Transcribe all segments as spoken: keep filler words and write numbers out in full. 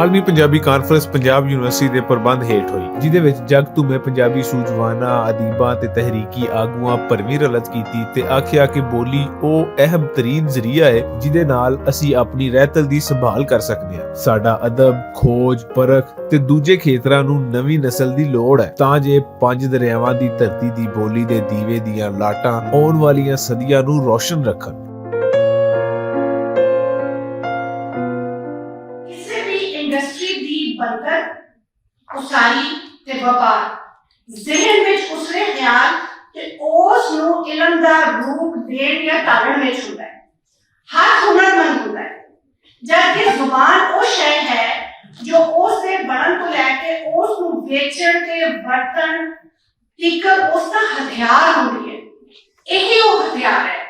اگلی پنجابی کانفرنس پنجاب یونیورسٹی دے پربند ہیٹھ ہوئی، جدے وچ جگ تو میں پنجابی سوجواناں، ادیباں تے تحریکی آگواں بھرویں رلت کیتی تے آکھیا کہ بولی او اہم ترین ذریعہ ہے، جدے نال اسی اپنی رہتل دی سنبھال کر سکدے ہاں۔ ساڈا ادب، کھوج، پرکھ تے دوجے کھیتراں نوں نویں نسل دی لوڑ ہے، تاں جے پنج دریاواں دی دھرتی دی بولی دے دیوے دیاں لاٹاں آن والیاں صدیاں نوں روشن رکھن۔ کسے بھی انڈسٹری دی بنتر، اساری تے وپار ذہن وچ اسرے خیال تے اوس نوں علم دا روپ دین یا تارن وچ ہوندا ہے۔ ہر ہنر مند ہوندا ہے، جبکہ زبان او شے ہے جو اوس دے بنن تو لے کے اوس نوں ویچن تے ورتن تیکر اوس دا ہتھیار ہوندی ہے۔ ایہی او ہتھیار ہے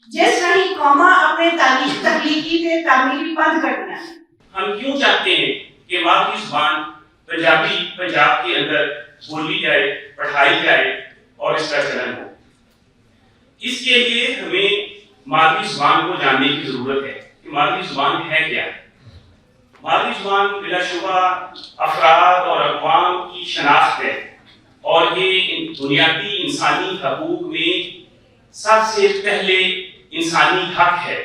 جس راہیں قوماں اپنے تاریخ، تخلیقی تے تعمیری پندھ کردیاں نے۔ ہم کیوں چاہتے ہیں کہ مادری زبان پنجابی پنجاب کے اندر بولی جائے، پڑھائی جائے اور اس کا چلن ہو؟ اس کے لیے ہمیں مادری زبان کو جاننے کی ضرورت ہے کہ مادری زبان ہے کیا؟ مادری زبان بلا شبہ افراد اور اقوام کی شناخت ہے، اور یہ ان-، بنیادی انسانی حقوق میں سب سے پہلے انسانی حق ہے۔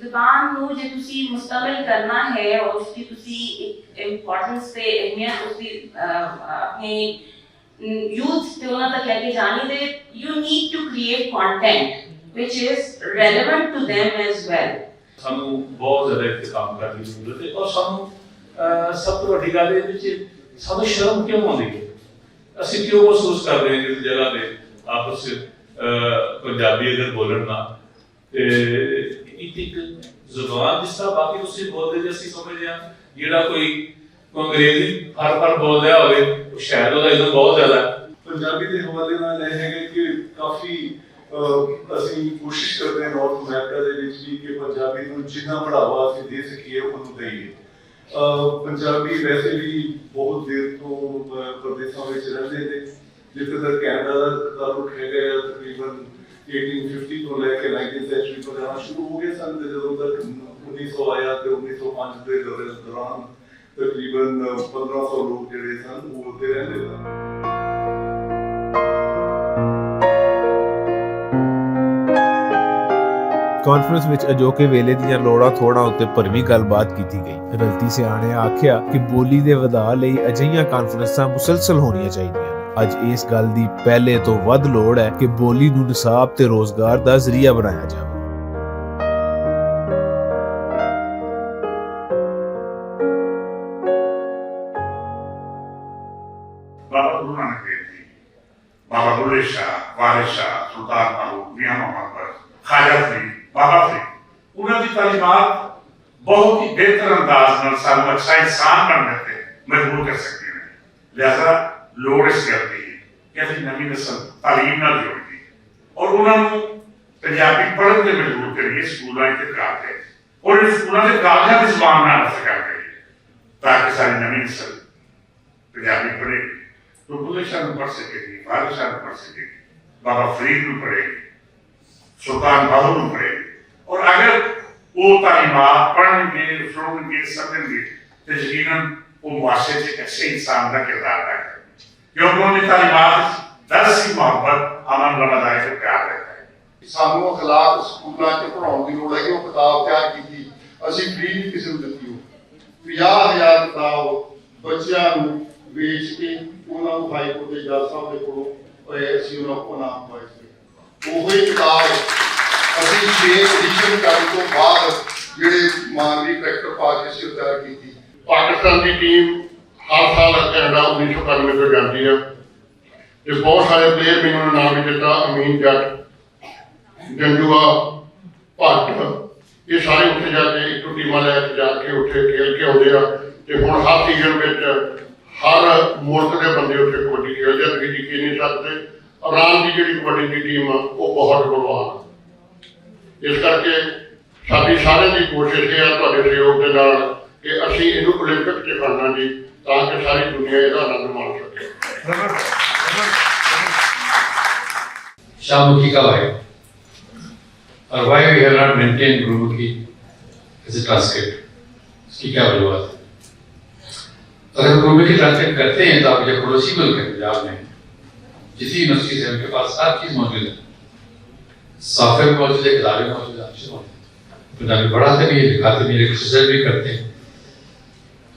زبان نو جے تسی مستعمل کرنا ہے اور اس کی تسی ایک امپورٹنس تے اہمیت اس کی، آ، اپنے یوتھ تے انہاں تک لے کے جانی تے، you need to create content which is relevant to them as well. سانوں بہت زیادہ اس تے کام کرنے کی ضرورت ہے اور سانوں، آ، سب تو وڈی گل ہے وچ سانوں شرم کیوں آندی ہے؟ اسی کیوں محسوس کردے ہیں کہ جگہ دے آپس، آ، پنجابی اگر بولن نہ تے ایک ایک زبان جس طرح باقی تسی بولدے جے اسی سمجھدے ہاں، جیڑا کوئی، کوئی انگریزی پھر پھر بول رہا ہوئے، وہ شاید وہ علم بہت زیادہ ہے۔ پنجابی دے حوالے نال یہ ہے کہ کافی، آ، اسی کوشش کردے ہیں نارتھ امریکہ دے وچ بھی کہ پنجابی نوں جنہ بڑھاوا اسی دے سکیے انہوں دئیے۔ آ، پنجابی ویسے بھی بہت دیر تو، آ، پردیساں وچ رہندے نے۔ جتھے تک کینیڈا دا تعلق ہے گیا، تقریباً ایٹین ففٹی تو لے کے نائنٹین سینچری پر جانا شروع ہو گئے سن، تے جدوں تک انیس سو آیا تے انیس سو پنج دے دور-، دوران تقریباً پندرہ سو لوگ جڑے سن، وہ اتنے رہندے سن۔ کانفرنس وچ اجوکے ویلے دیاں لوڑاں تھوڑاں اتے بھرویں گل بات کیتی گئی۔ رلتی سیاݨیاں آکھیا کہ بولی دے ودھا لئی اجہیاں کانفرنساں مسلسل ہونیاں چاہیدیاں۔ اج اس گل دی پہلے تو ودھ لوڑ ہے کہ بولی نوں نصاب تے روزگار دا ذریعہ بنایا جاوے۔ بابا گرو نانک دیو جی، بابا بلے شاہ، وارث شاہ، سلطان فاروق، میاں محمد بخش، خواجہ فرید، بابا فرید، انہاں دی تعلیمات بہت ہی بہتر انداز نال سانوں اچھا انسان بننے تے مجبور کر سکدیاں نے۔ لہذا لوڑ اس گل دی ہے کہ اسی نویں نسل تعلیم نال جوڑ دی اور انہاں نوں پنجابی پڑھن تے مجبور کریے، سکولاں تے کالج، اور ان سکولاں تے کالجاں دی زبان نال اثر کر کریے، تاکہ ساری نویں نسل پنجابی پڑھے گی، تو بلے شاہ نوں پڑھ سکے گی، وارث شاہ نوں پڑھ سکے گی، بابا فرید نوں پڑھے گی، سلطان باہو نوں پڑھے گی۔ اور اگر وہ تعلیمات پڑھن گے، سنن گے، سمجھن گے، تو یقیناً وہ معاشرے 'چ اچھے انسان کا کردار ادا کرن گے، کیونکہ ان کی تعلیمات وچ درس کی محبت، امن، رمضان کا پیار رہتا ہے۔ سانوں اخلاق سکولاں 'چ پڑھاؤن دی لوڑ ہے کہ وہ کتاب تیار کیتی، اسی فری دی قسم دتی ہو۔ پنجاہ ہزار کتاب بچیاں نوں ویچ کے انہاں نوں ہائی کورٹ دے جج صاحب دے کولوں، اے، اسی انہاں کوں انعام پائے سی۔ اوہی کتاب اسی چھ ایڈیشن کرن تو بعد جڑے مانوی کریکٹر پا کے اسی تیار کیتی۔ پاکستان دی ٹیم ہر سال کینیڈا انیس سو اکانوے تو جاندی ہے۔ تے بہت سارے پلیئر مینوں انعام بھی دتا، امین جٹ، جنجوا، پٹ، یہ سارے اتنے جا کے اتوں ٹیماں لے کے جا کے اتنے کھیل کے آتے ہیں۔ تے ہن ہر سیزن وچ ہر ملک دے بندے اتنے کبڈی کھیلدے ہیں، تسی یقین نہیں سکدے۔ ایران دی جڑی کبڈی دی ٹیم آ، وہ بہت بلوان آ۔ اس کرکے ساڈی سارے دی کوشش یہ ہے تہاڈے سہیوگ دے نال کہ اسی اینوں اولمپک چ کرنا جی، تاکہ ساری دنیا یہ آنند مار سکے۔ شاہ مکھی کا بھائی، اور why we have not maintain Gurmukhi is اے ٹرانسکرپٹ، اس کی کیا وجوہات ہے؟ اگر قومی کی ترقی کرتے ہیں تو آپ کے پڑوسی ملک ہیں پنجاب میں، جتنی یونیورسٹیز ہیں ان کے پاس ہر چیز موجود ہے، سافٹ ویئر موجود ہے، کتابیں موجود ہیں، ہر چیز موجود ہے۔ پنجابی پڑھاتے بھی ہیں، لکھاتے بھی ہیں، ایکسرسائز بھی کرتے ہیں۔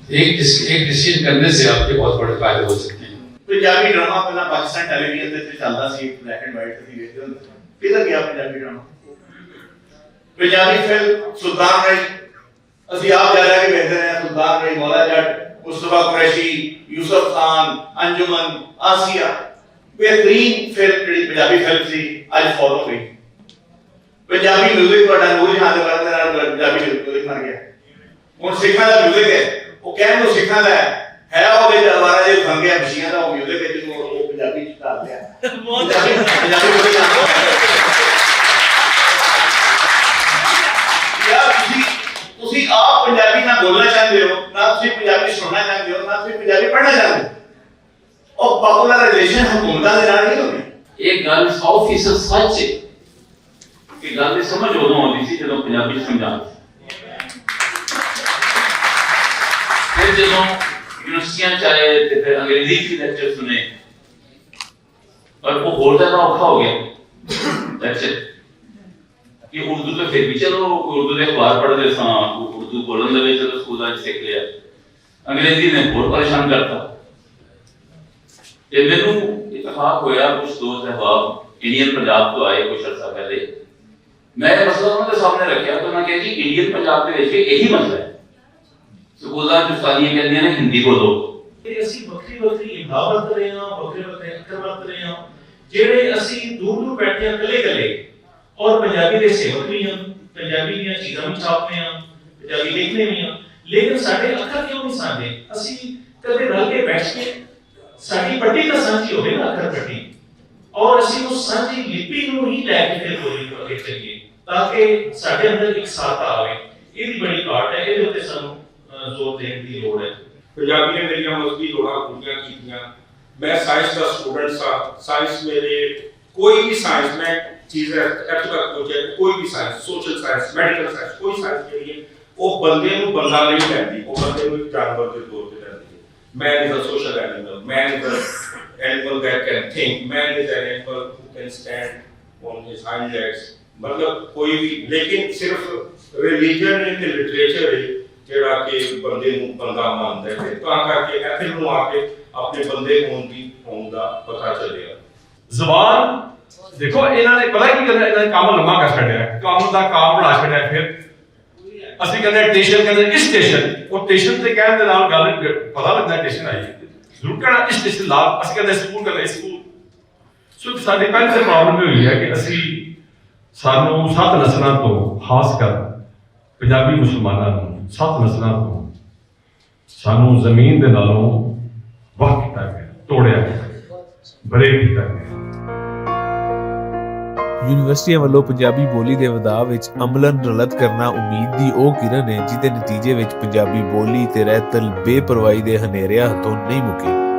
ایک ڈس- ایک ڈیسیژن کرنے سے آپ کے بہت بڑے فائدے ہو سکتے ہیں۔ پنجابی ڈرامہ پہلا پاکستان ٹیلی ویژن تے چلدا سی، بلیک اینڈ وائٹ تے ویکھدے ہوندے۔ کدھر گیا پنجابی ڈرامہ؟ پنجابی فلم سلطان رائی، اسی آپ جا جا کے ویکھدے رہے ہیں، سلطان رائی، مولا جٹ، مصطفیٰ قریشی، یوسف خان، انجمن، آسیہ۔ بہترین فلم جڑی پنجابی فلم سی، اج فوت ہو گئی۔ پنجابی میوزک تہاڈا نور جہاں دے بارے نال پنجابی میوزک مر گیا۔ ہن سکھاں دا میوزک ہے، وہ کہن نوں سکھاں دا ہے، ہے وہ دے دوارا جے بن گیا مشیاں دا وہ میوزک ہے جنوں وہ پنجابی چ کر لیا۔ پنجابی پنجابی بولے جانا۔ یار تسی تسی آپ پنجابی نہ بولنا چاہندے ہو، نہ تسی پنجابی سننا چاہندے ہو، نہ تسی پنجابی پڑھنا چاہندے ہو۔ اور پاپولرائزیشن حکومتاں دے نال نہیں ہوندی۔ یہ گل سو فیصد سچ ہے کہ گل دی سمجھ ادوں آندی سی جدوں پنجابی سمجھانا سی۔ پھر جدوں یونیورسٹیاں چ آئے تے پھر انگریزی کی لیکچر سنے، پر وہ ہور زیادہ اوکھا ہو گیا لیکچر۔ کہ اردو تو پھر بھی چلو، کوئی اردو دے اخبار پڑھ لے ساں، کوئی اردو بولن دے وچ چلو سکول اچ سکھ لیا۔ انگریزی نے ہور پریشان کرتا۔ تے مینوں اتفاق ہویا، کچھ دوست احباب انڈین پنجاب تو آئے کچھ عرصہ پہلے۔ میں یہ مسئلہ انہوں کے سامنے رکھیا تو انہوں نے کہا کہ انڈین پنجاب کے وچ بھی یہی مسئلہ ہے۔ سکولاں چ استادیاں کہندیاں نے ہندی بولو۔ تے اسی وکری وکری املا ورت رہے ہاں، وکرے وکرے اکھر ورت رہے ہاں، جہڑے اسی دور دور بیٹھے ہاں کلے کلے، اور پنجابی دے سیوک بھی ہاں، پنجابی دیاں چیزاں بھی چھاپنے ہاں، پنجابی لکھنے بھی ہاں، لیکن ساڈے اکھر کیوں نہیں سانجے؟ اسی کدے رل کے بیٹھ کے ساڈی پٹی تاں سانجھی ہووے نا، اکھر پٹی، اور اسی اس سانجھی لپی نوں ہی لے کے پھر بولی اگے چلیے، تاکہ ساڈے اندر ایک ساتھ آوے۔ یہ بھی بڑی گھاٹ ہے، یہ اتنے سانوں زور دین کی لوڑ ہے۔ پنجابی نے میریاں مذہبی لوڑاں پوریاں کیتیاں۔ میں سائنس دا سٹوڈنٹ سا، سائنس میرے، کوئی بھی سائنس میں چیز ہے، ایتھے تک پہنچے، کوئی بھی science, social science, medical science, کوئی سائنس جڑی ہے، وہ بندے نوں بندہ نہیں لیندی، وہ بندے نوں ایک جانور دے طور تے لیندی ہے۔ Man is a social animal. Man is an animal that can think. Man is an animal who can stand on his hind legs. مطلب کوئی بھی، لیکن صرف ریلیجن ہے تے لٹریچر ہے جڑا کہ بندے نوں بندہ مندا ہے، تے تاں کر کے ایتھے نوں آ کے اپنے بندے ہون دی ہون دا پتہ چلیا۔ زبان، دیکھو، انہاں نے پتہ کی کرنا، انہاں نے کام لمبا کر چھڈیا، کام دا کام بنا چھڈیا۔ پھر اسی کہندے ٹیشن، کہندے اسٹیشن، وہ ٹیشن تے کہن دے نال گل پتہ لگدا ٹیشن آئی ہے۔ ضرور کہنا اسٹیشن لا، اسی کہندے اسکول، کہندے اسکول۔ سو ساڈی پہلے تے پرابلم یہ ہوئی ہے کہ اسی، سانوں ست نسلاں تو، خاص کر پنجابی مسلماناں نوں ست نسلاں تو سانوں زمین دے نالوں وقت کیتا گیا، توڑیا گیا، بریک کیتا گیا۔ یونیورسٹیاں ولوں پنجابی بولی دے ودھاء وچ عملاً رلت کرنا امید دی او کرن ہے، جس دے نتیجے وچ پنجابی بولی تے رہتل بے پرواہی دے ہنیریاں ہتھوں نہیں مکی۔